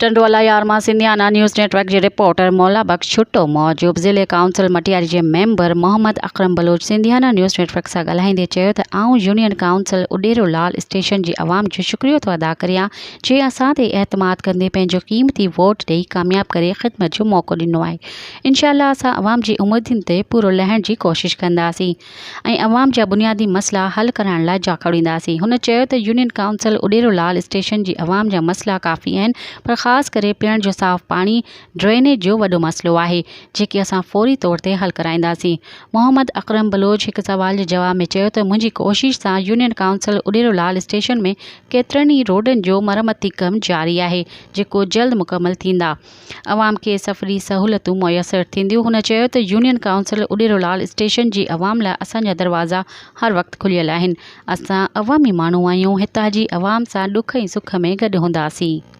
ٽنڊو الايار مان Sindhiana news net work جي reporter مولا بخش ڇٽو موجب ضلعي ڪائونسل مٽياري جي member Muhammad Akram Baloch Sindhiana news network سان ڳالهائيندي چيو ته آئون union council Udero Lal station جي عوام جو شڪريو ٿو ادا ڪريان جنهن اسان تي اعتماد ڪندي پنهنجو قيمتي ووٽ ڏئي ڪامياب ڪري خدمت جو موقعو ڏنو آهي انشاء الله اسان عوام جي اميدن تي پورو لهڻ جي ڪوشش ڪنداسين ۽ عوام جا بنيادي مسئلا حل ڪرائڻ لاء جاکوڙينداسين. هن چيو ته union council Udero Lal station جي عوام جا مسئلا ڪافي آهن پر خاص ڪري پيئڻ جو صاف پاڻي، ڊرينيج جو وڏو مسئلو آهي جيڪي اسان فوري طور تي حل ڪرائينداسين. محمد اڪرم بلوچ هڪ سوال جي جواب ۾ چيو ته منهنجي ڪوشش سان union council Udero Lal station ۾ ڪيترن ئي روڊن جو مرمتي ڪم جاري آهي جيڪو جلد مڪمل ٿيندا. عوام کي سفري سهولتون ميسر ٿينديون، هن چيو ته union council Udero Lal station جي عوام لاء اسان جا دروازا هر وقت کليل آهن، اسان عوامي ماڻهو آهيون، هتان جي عوام سان ڏک ۽ سک ۾ گڏ هونداسين.